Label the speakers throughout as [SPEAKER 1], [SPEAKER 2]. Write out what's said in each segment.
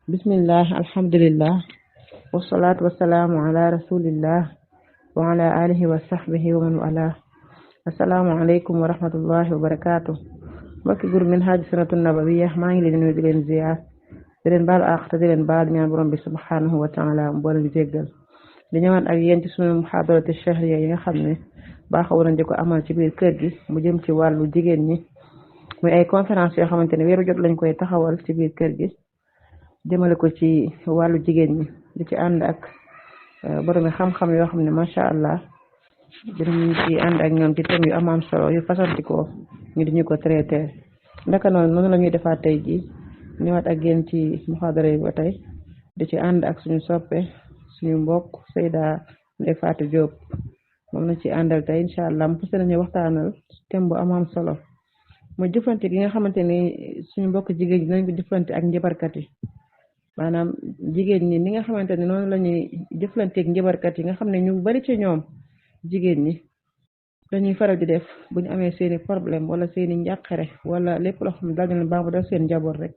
[SPEAKER 1] bismillah alhamdulillah wasalaatu wasalaamu ala rasulillah wa ala alihi wa sahbihi wa man wala assalaamu aleykum wa rahmatullahi wa barakaatu mbokki groupe Minhaj Sunnatun Nabawiyya maa ngi leen di nuyu di leen ziyaar di leen baal àq te di leen baal ñaan borom bi subhanahu wa taala mboolem jéggal di ñëwaat ak yéen ci sunu muhadarati shahriya yi nga xam ne baaxaw nañ di ko amal ci biir kër gi mu jëm ci wàllu jigéen ñi muy ay conférence yoo xamante ne weeru jot lañ koy taxawal ci biir kër gi jëmale ko ci wàllu jigéen ñi di ci ànd ak borom xam-xam yoo xam ne macha allah dinañu ci ànd ak ñoom ci thème yu am solo yu fasantikoo ñu di ñu ko traité ndaka noonu la ñuy defaat tey ji ñëwaat ak yéen ci muhadara yi ba tey di ci ànd ak suñu soppe suñu mbokk Seyda Ndeye Fatou Diop moom na ci àndal tey incha allah mu fas nañu waxtaanal thème bu am solo mooy jëflante gi nga xamante ni suñu mbokk jigéen ñi dinañ ko jëflante ak njabarkat yi maanaam jigéen ñi ni nga xamante ne noonu la ñuy jëflanteeg njabarkat yi nga xam ne ñu bari ci ñoom jigéen ñi dañuy faral di def bu ñu amee seeni problème wala seeni njàqare wala lépp loo xam ne daal leen baamu dal seen njaboot rek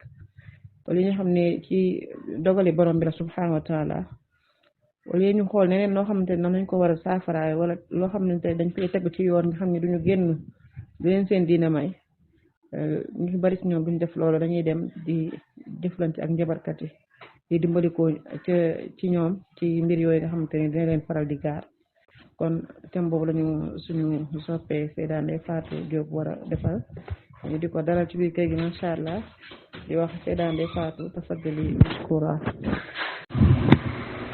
[SPEAKER 1] wala ñu xam ne ci dogali borom bi la subhanahu wa taala wala ñu xool neneen noo xamante ne noonu lañ ko war a saafaraay wala loo xamante ne dañ koy tegu ci yoon nga xam ne duñu génn du leen seen diina may ñu bari ci ñoom duñ def loolu dañuy dem di jëflante ak njabarkat yi di dimbalikoo ci ñoom ci mbir yooyu nga xamante ne dina leen faral di gaar kon thème boobu lañu suñu soppee Seyda Ndeye Fatou Diop war a defal ñu di ko dalal ci biir kër gi macha allah di wax Seyda Ndeye Fatou tafaddali mashkura.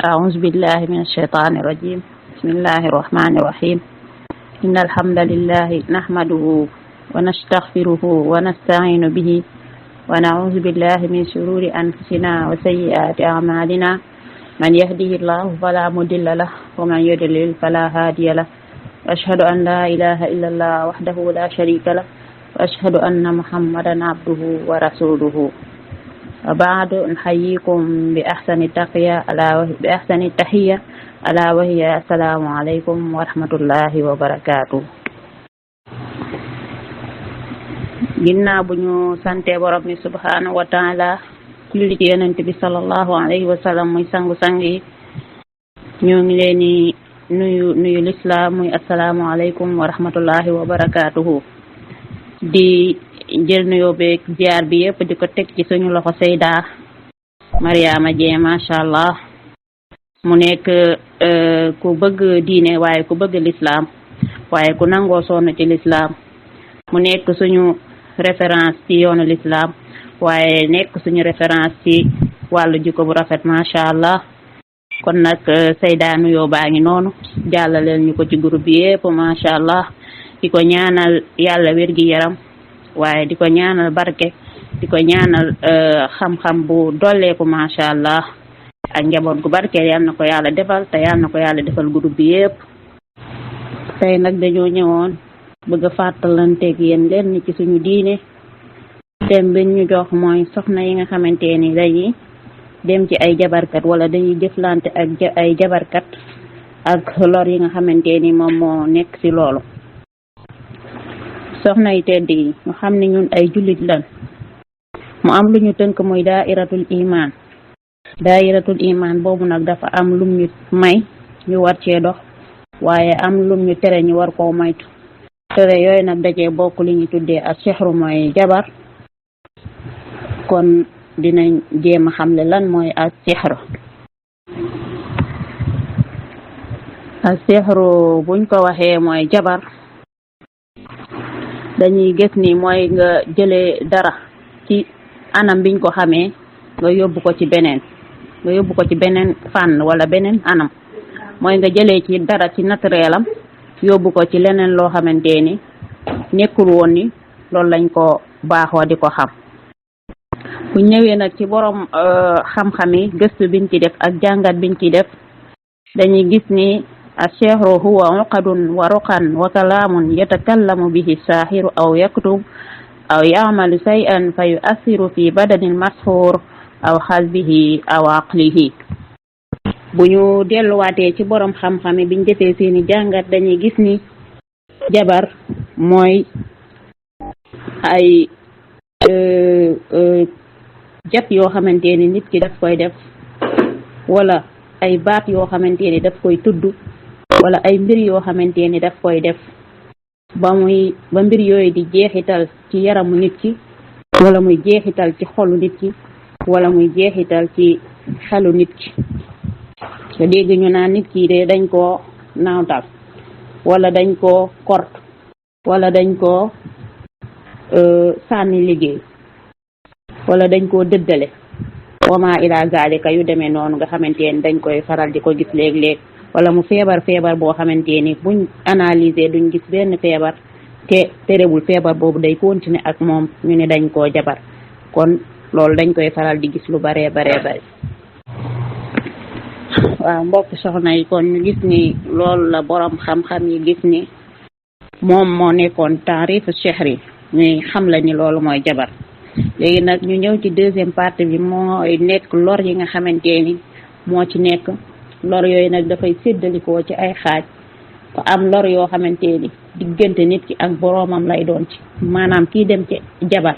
[SPEAKER 2] أعوذ بالله من الشيطان الرجيم بسم الله الرحمن الرحيم إن الحمد لله نحمده ونستغفره ونستعين به ونعوذ بالله من شرور أنفسنا وسيئات أعمالنا من يهده الله فلا مضل له ومن يضلل فلا هادي له أشهد أن لا إله إلا الله وحده لا شريك له وأشهد أن محمدا عبده ورسوله وبعد نحييكم بأحسن التحية ألا وهي السلام عليكم ورحمة الله وبركاته. ginnaaw bu ñu sante borom bi subhanahu wa taala julli ci yonent bi sallallahu alayhi wa sallam muy sangu-sang yi ñoo ngi leen di nuyu lislaam muy assalaamu alaykum wa rahmatullahi wa barakatuhu di jël nuyoo beeg ziar bi yëpp di ko teg ci suñu loxo Seyda Mariama Dieng macha allah mu nekk ku bëgg diine waaye ku bëgg lislaam waaye ku nangoo sonn ci lislaam mu nekk suñu référence ci yoonu l'islam waaye nekk suñu référence ci wàllu jikko bu rafet macha allah kon nag Seyda nuyoo baa ngi noonu jàllaleel ñu ko ci groupe bi yépp macha allah di ko ñaanal yàlla wér gi yaram waaye di ko ñaanal barke di ko ñaanal xam-xam bu dolleeku macha allah ak njaboot gu barke yal na ko yàlla defal te yal na ko yàlla defal groupe bi yépp tey nag dañoo ñëwoon bëgg a fàttalanteeg yéen leen ci suñu diine thème bi ñu jox mooy soxna yi nga xamante ni dañuy dem ci ay jabarkat wala dañuy jëflante ak ay jabarkat ak lor yi nga xamante ni moom moo nekk ci loolu. soxna yi tedd yi ñu xam ne ñun ay jullit lan mu am lu ñu tënk muy daa'iratul iman boobu nag dafa am lum ñu may ñu war cee dox waaye am lum ñu tere ñu war koo maytu. tere yooyu nag dajee bokk li ñu tuddee ak sixru mooy jabar kon dinañ jéem a xamle lan mooy ak sixru. ak sixru buñ ko waxee mooy jabar dañuy gis ni mooy nga jëlee dara ci anam biñ ko xamee nga yóbbu ko ci beneen fànn wala beneen anam mooy nga jëlee ci dara ci naturel am yóbbu ko ci leneen loo xamante ni nekkul woon ni loolu lañ ko baaxoo di ko xam. bu ñëwee nag ci borom xam-xam yi gëstu biñ ci def ak jàngat biñ ci def dañuy gis ni السحر هو عقد ورقا وكلام يتكلم به الساحر أو يكتب أو يعمل شيئا فيؤثر في بدن المسحور أو قلبه أو عقله. bu ñu delluwaatee ci borom xam-xam biñ defee seeni jàngat dañuy gis ni jabar mooy ay jat yoo xamante ni nit ki daf koy def wala ay baat yoo xamante ni daf koy tudd wala ay mbir yoo xamante ni daf koy def ba mbir yooyu di jeexital ci yaramu nit ki wala muy jeexital ci xolu nit ki wala muy jeexital ci xelu nit ki nga dégg ñu naan nit ki de dañ koo naawtal wala dañ koo kort wala dañ koo sànni liggéey wala dañ koo dëddale wama ila zalika yu demee noonu nga xamante ni dañ koy faral di ko gis léeg-léeg wala mu feebar boo xamante ni buñ analyser duñ gis benn feebar te terewul feebar boobu day continuer ak moom ñu ne dañ koo jabar kon loolu dañ koy faral di gis lu baree bare waaw mbokk soxna yi kon ñu gis ni loolu la borom xam-xam yi gis ni moom moo nekkoon taarifu chehri ñuy xam la ni loolu mooy jabar léegi nag ñu ñëw ci deuxième partie bi mooy nekk lor yi nga xamante ni moo ci nekk lor yooyu nag dafay séddalikoo ci ay xaaj te am lor yoo xamante ni diggante nit ki ak boroomam lay doon ci maanaam kii dem ci jabar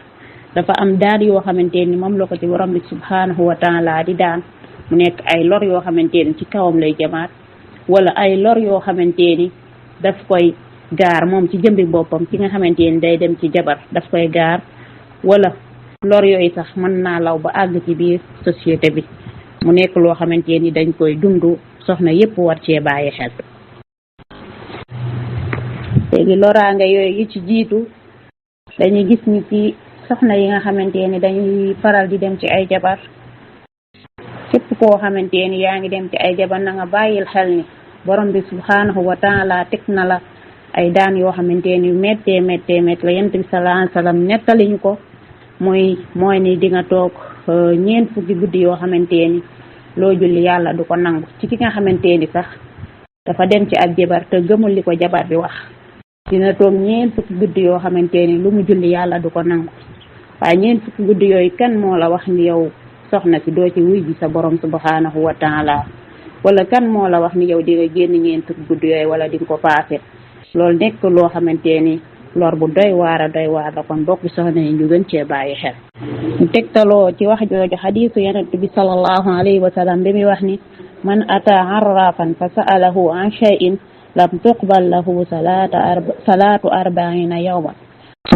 [SPEAKER 2] dafa am daan yoo xamante ni moom la ko ci borom bi subhanahu wa taala di daan mu nekk ay lor yoo xamante ni ci kawam lay jamaat wala ay lor yoo xamante ni daf koy gaar moom ci jëmbi boppam ki nga xamante ni day dem ci jabar daf koy gaar wala lor yooyu sax mën naa law ba àgg ci biir société bi mu nekk loo xamante ni dañ koy dundu soxna yépp war cee bàyyi xel léegi loraange yooyu yi ci jiitu dañuy gis ni ci soxna yi nga xamante ni dañuy faral di dem ci ay jabar képp koo xamante ni yaa ngi dem ci ay jabar na nga bàyyil xel ni borom bi subhanahu wa taala teg na la ay daan yoo xamante ni méttee la yonent bi sallallahu alayhi wa sallam nettaliñu ko mooy ni di nga toog 9 fukki guddi yoo xamante ni loo julli yàlla du ko nangu ci ki nga xamante ni sax dafa dem ci ab jabar te gëmul li ko jabar bi wax dina toog 9 fukki guddi yoo xamante ni lu mu julli yàlla du ko nangu waaye 9 fukki guddi yooyu kan moo la wax ni yow soxna si doo ci wuy ji sa borom subhanahu wa taala wala kan moo la wax ni yow di nga génn 9 fukki guddi yooyu wala di nga ko paase loolu nekk loo xamante ni lor bu doy waar la kon bokk soxna yi ñu gën cee bàyyi xel ñu tegtaloo ci wax jooju xadiisu yonent bi sallallahu alayhi wa sallam bi muy wax ni man ata arrafan fa sa'alahu an shay'in lam tuqbal lahu salaatu arbaina yawman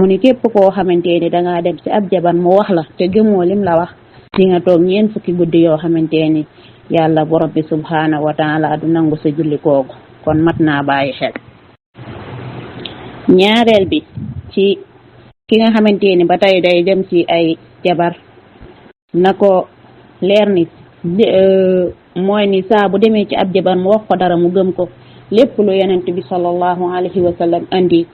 [SPEAKER 2] mu ni képp koo xamante ni dangaa dem ci ab jabar mu wax la te gëmoo lim la wax di nga toog 9 fukki guddi yoo xamante ni yàlla borom bi subhanahu wa taala du nangu sa julli koogu kon mat naa bàyyi xel ñaareel bi ci ki nga xamante ni ba tey day dem ci ay jabar na ko leer ni mooy ni saa bu demee ci ab jabar mu wax ko dara mu gëm ko lépp lu yonent bi sallallahu alayhi wa sallam andi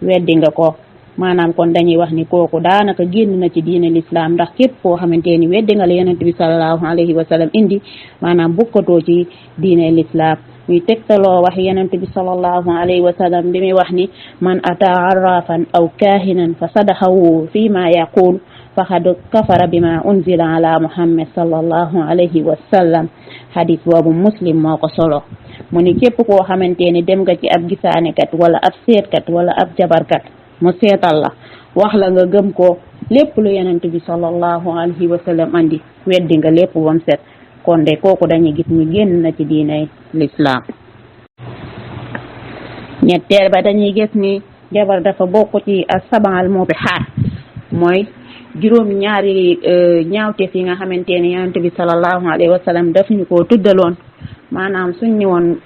[SPEAKER 2] weddi nga ko maanaam kon dañuy wax ni kooku daanaka génn na ci diine l'islam ndax képp koo xamante ni weddi nga la yonent bi sallallahu alayhi wa sallam indi maanaam bokkatoo ci diine l'islam muy tegtaloo wax yonent bi sallallahu alayhi wa sallam bi muy wax ni man ata arrafan aw kahinan fa sadaxahu fi ma yaqul faqad kafara bima unzila ala muhammad sallallahu alayhi wa sallam hadis boobu muslim moo ko solo mu ni képp koo xamante ni dem nga ci ab gisaanekat wala ab seetkat wala ab jabarkat mu seetal la wax la nga gëm ko lépp lu yonent bi sallallahu alayhi wa sallam andi weddi nga lépp bam set kon de kooku dañuy gis ni génn na ci diinay l'islam ñetteel ba dañuy gis ni jabar dafa bokk ci as-sab'al mubihat mooy juróom ñaari ñaawteef yi nga xamante ni yonent bi sallallahu alayhi wa sallam daf ñu ko tuddaloon maanaam suñ ni woon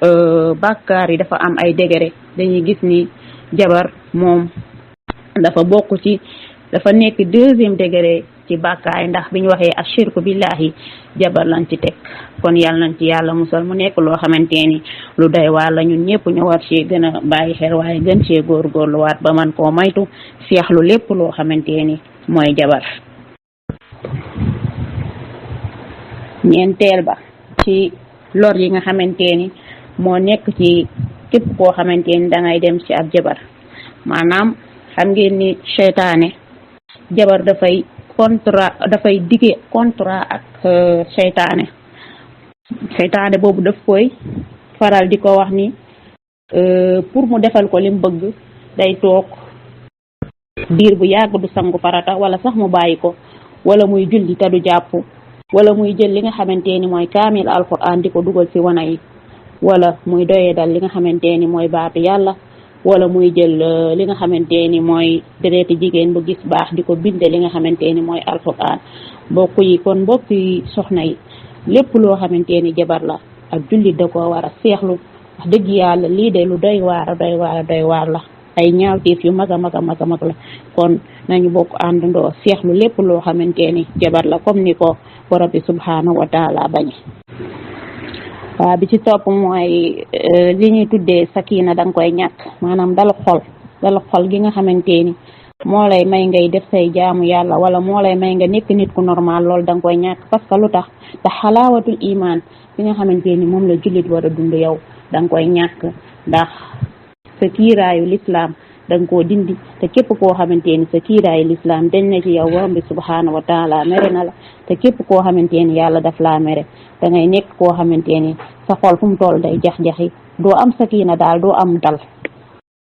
[SPEAKER 2] bàkkaar yi dafa am ay degré dañuy gis ni jabar moom dafa bokk ci dafa nekk 2e degré ci bàkkaar ndax bi ñu waxee ashirku billahi jabar lañ ci teg kon yàlla nañ ci yàlla musal mu nekk loo xamante ni lu doy waar la ñun ñëpp ñu war ci gën a bàyyi xel waaye gën cee góorgóorluwaat ba man koo maytu seexlu lépp loo xamante ni mooy jabar ñeenteel ba ci lor yi nga xamante ni moo nekk ci képp koo xamante ni dangay dem ci ab jabar maanaam xam ngeen ni seytaane jabar dafay dige contrat ak seytaane boobu daf koy faral di ko wax ni pour mu defal ko lim bëgg day toog diir bu yàgg du sangu farata wala sax mu bàyyi ko wala muy julli te du jàpp wala muy jël li nga xamante ni mooy kaamil alquran di ko dugal ci wana yi wala muy doyee dal li nga xamante ni mooy baatu yàlla wala muy jël li nga xamante ni mooy dereeti jigéen bu gis baax di ko binde li nga xamante ni mooy alquran mbokk yi kon mbokk yi soxna yi lépp loo xamante ni jabar la ak jullit da ko war a seexlu wax dëgg yàlla lii de lu doy waar la ay ñaawteef yu mag a mag la kon nañu bokk àndandoo seexlu lépp loo xamante ni jabar la comme ni ko borom bi subhanahu wa taala bañi waaw bi ci topp mooy li ñuy tuddee sakina da nga koy ñàkk maanaam dal xol gi nga xamante ni moo lay may ngay def say jaamu yàlla wala moo lay may nga nekk nit ku normal loolu da nga koy ñàkk parce que lu tax te xalaawatul iman bi nga xamante ni moom la jullit war a dund yow da nga koy ñàkk ndax sa kiiraayu l'islam da nga koo dindi te képp koo xamante ni sa kiiraayu l'islam dañ na ci yow borom bi subhanahu wa taala mere na la te képp koo xamante ni yàlla daf laa mere da ngay nekk koo xamante ni sa xol fu mu toll day jax-jaxi doo am sakina daal doo am dal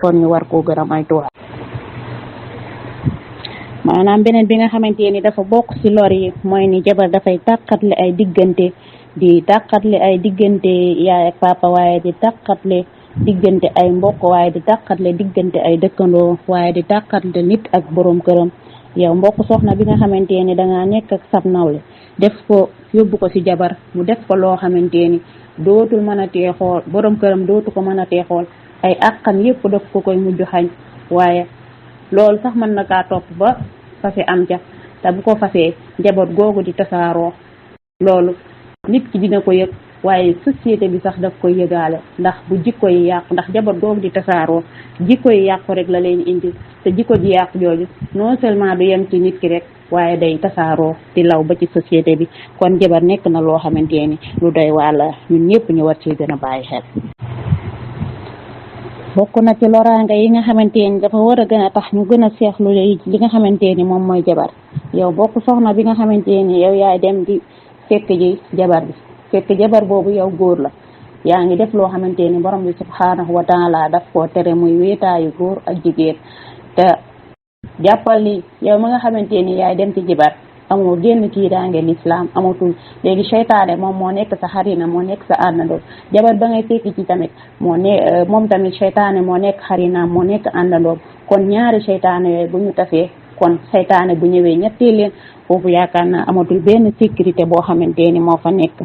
[SPEAKER 2] kon ñu war koo gën a moytuwaat maanaam beneen bi nga xamante ni dafa bokk ci lor yi mooy ni jabar dafay tàqatle ay diggante di tàqatle ay diggante yaay ak papa waaye di tàqatle diggante ay mbokk waaye di tàqatle diggante ay dëkkandoo waaye di tàqatle nit ak borom këram yow mbokk soxna bi nga xamante ni dangaa nekk ak sab nawle def ko yóbbu ko ci jabar mu def ko loo xamante ni dootul mën a teexool borom këram dootu ko mën a teexool ay àqam yépp daf ko koy mujj xañ waaye loolu sax mën na kaa topp ba fase am ca te bu ko fasee njaboot googu di tasaaroo loolu nit ki dina ko yëg waaye société bi sax daf koy yëgaale ndax bu jikko yi yàqu ndax njaboot googu di tasaaroo jikko yi yàqu rek la leen indi te jikko ji yàqu jooju non seulement du yem ci nit ki rek waaye day tasaaroo di law ba ci société bi kon jabar nekk na loo xamante ni lu doy wàlla ñun ñëpp ñu war ci gën a bàyyi xel bokk na ci loraanga yi nga xamante ni dafa war a gën a tax ñu gën a seexlu li nga xamante ni moom mooy jabar yow bokk soxna bi nga xamante ni yow yaay dem di fekk ji jabar bi fekk jabar boobu yow góor la yaa ngi def loo xamante ni borom bi subhanahu wa taala daf koo tere muy wéetaayu góor ak jigéen te jàppal ni yow ma nga xamante ni yaay dem ci jabar amoo génn kii daange l'islam amatul léegi seytaane moom moo nekk sa xarina moo nekk sa àndandoo jabar ba ngay fekk ci tamit moom tamit seytaane moo nekk xarinaam moo nekk àndandoo kon ñaari seytaane yooyu bu ñu tafee kon seytaane bu ñëwee ñettee leen foofu yaakaar naa amatul benn sécurité boo xamante ni moo fa nekk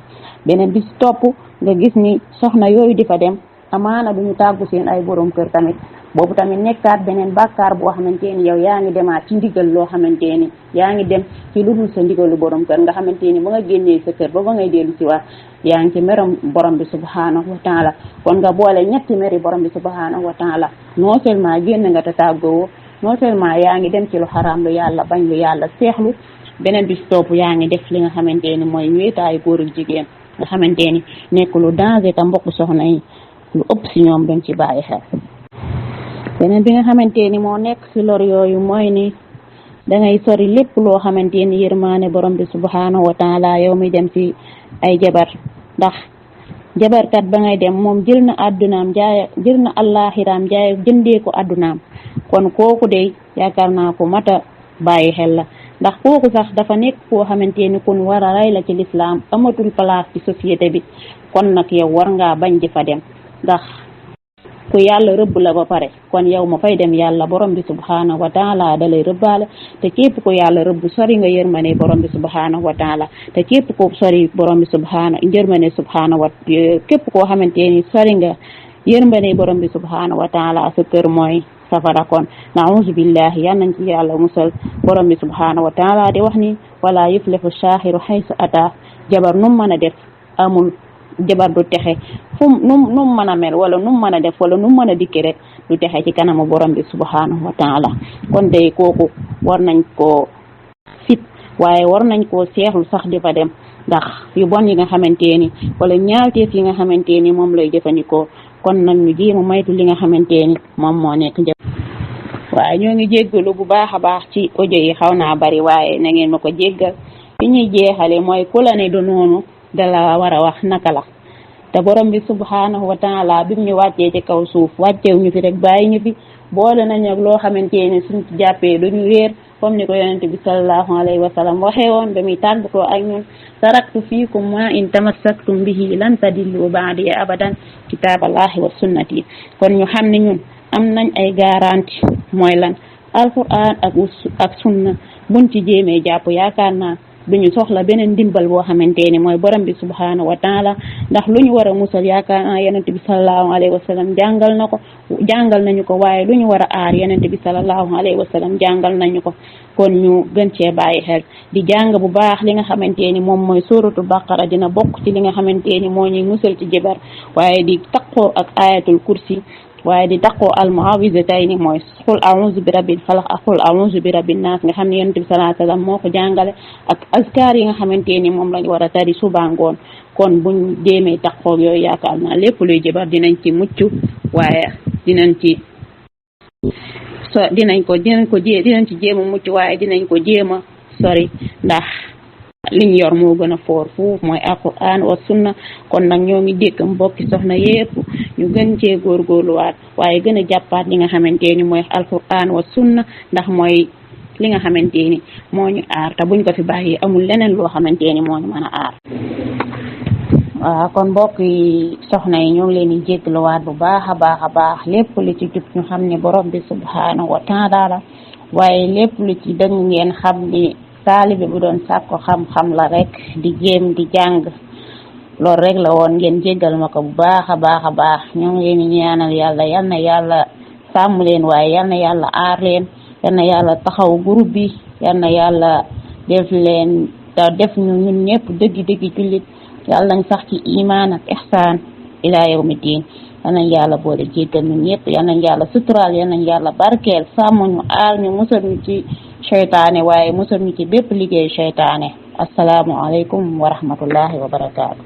[SPEAKER 2] beneen bi si topp nga gis ni soxna yooyu di fa dem amaana du ñu tàggu seen ay borom kër tamit boobu tamit nekkaat beneen bàkkaar boo xamante ni yow yaa ngi demaat ci ndigal loo xamante ni yaa ngi dem ci lu dul sa ndigalu borom kër nga xamante ni ba nga génnee sa kër ba ngay dellu ci waat yaa ngi ci meram borom bi subhanahu wa taala kon nga boole ñetti meri borom bi subhanahu wa taala non seulement génn nga te tàggoo non seulement yaa ngi dem ci lu xaraam lu yàlla bañ lu yàlla seexlu beneen bi si topp yaa ngi def li nga xamante ni mooy wéetaayu góor ak jigéen nga xamante ni nekk lu danger te mbokk soxna yi lu ëpp si ñoom dañ ci bàyyi xel beneen bi nga xamante ni moo nekk si lor yooyu mooy ni dangay sori lépp loo xamante ni yërmaane borom bi subhanahu wa taala yow mi dem si ay jabar ndax jabarkat ba ngay dem moom jël na addunaam jël na allaxiraam jëndee ko addunaam kon kooku de yaakaar naa ko mata bàyyi xel la ndax kooku sax dafa nekk koo xamante ni kun war a rey la ci l'islam amatul place ci société bi kon nag yow war ngaa bañ di fa dem ndax ku yàlla rëbb la ba pare kon yow ma fay dem yàlla borom bi subhanahu wa taala da lay rëbbaale te képp ko yàlla rëbb sori nga yërmane borom bi subhanahu wa taala te képp ko sori borom bi yërmane subhanahu wa képp koo xamante ni sori nga yërmane borom bi subhanahu wa taala sa kër mooy safara kon na'uzu billahi yal nañ ci yàlla musal borom bi subhanahu wa taala di wax ni wala yuflihu shaahiru haysu ata jabar num mën a def amul jabar du texe num mën a mel wala num mën a def wala num mën a dikki rek du texe ci kanamu borom bi subhanahu wa taala kon day kooku war nañ koo fit waaye war nañ koo seexlu sax di fa dem ndax yu bon yi nga xamante ni wala ñaawteef yi nga xamante ni moom lay jëfandikoo kon nag ñu jéem a maytu li nga xamante ni moom moo nekk waaye ñoo ngi jéggalu bu baax a baax ci audio yi xaw naa bari waaye na ngeen ma ko jéggal fi ñuy jeexale mooy ku la ne du noonu dala war a wax naka la te borom bi subhanahu wa taala bi ñu wàccee ci kaw suuf wàcceew ñu fi rek bàyyi ñu fi boole nañu ak loo xamante ni suñ ci jàppee duñu réer comme ni ko yonent bi sallallahu alayhi wa sallam waxee woon ba muy tàggatoo ak ñun taraktu fiikum ma in tamassaktum bihi lan tadillu ba'di abadan kitaaballahi wa sunnati kon ñu xam ne ñun am nañ ay garanti mooy lan alquran ak sunna buñ ci jéemee jàpp yaakaar naa duñu soxla beneen ndimbal boo xamante ni mooy borom bi subhanahu wa taala ndax lu ñu war a musal yaakaar naa yonent bi sallallahu alayhi wa sallam jàngal nañu ko waaye lu ñu war a aar yonent bi sallallahu alayhi wa sallam jàngal nañu ko kon ñu gën cee bàyyi xel di jàng bu baax li nga xamante ni moom mooy suratul baqara dina bokk ci li nga xamante ni moo ñuy musal ci jibar waaye di taqoo ak ayatul kursi waaye di taqoo almuawizatayni mooy qul a'udhu bi rabbil falaq ak qul a'udhu bi rabbin nas nga xam ne yonent bi sallallahu alayhi wa sallam moo ko jàngale ak azkar yi nga xamante ni moom lañ war a tari suba ngoon kon buñ jéemee taqoo yooyu yaakaar naa lépp luy jibar dinañ ci mucc waaye dinañ ci jéem a mucc waaye dinañ ko jéem a sori ndax liñ yor moo gën a foor fuuf mooy alquran wa sunna kon nag ñoo ngi dégg mbokki soxna yépp ñu gën cee góorgóorluwaat waaye gën a jàppaat li nga xamante ni mooy alquran wa sunna ndax mooy li nga xamante ni moo ñu aar te buñ ko fi bàyyi amul leneen loo xamante ni moo ñu mën a aar. waaw kon mbokk yi soxna yi ñoo ngi leen di jégaluwaat bu baax a baax lépp lu ci jub ñu xam ne borom bi subhanahu wa taala waaye lépp lu ci dëng ngeen xam ni taalibe bu doon sàkko xam-xam la rek di jéem di jàng loolu rek la woon ngeen jéggal ma ko bu baax a baax ñoo ngi leen di ñaanal yàlla yal na yàlla sàmm leen waaye yal na yàlla aar leen yal na yàlla taxaw groupe bi yal na yàlla def ñu ñun ñëpp dëggi jullit yàlla nañ sax ci iman ak ihsaan ila yawmi diin yal nañ yàlla boole jéggal ñun ñëpp yal nañ yàlla suturaal yal nañ yàlla barkeel sàmm ñu aar ñu musal ñu ci seytaane waaye musal ñu ci bépp liggéey seytaane assalaamu aleykum wa rahmatullahi wa barakaatu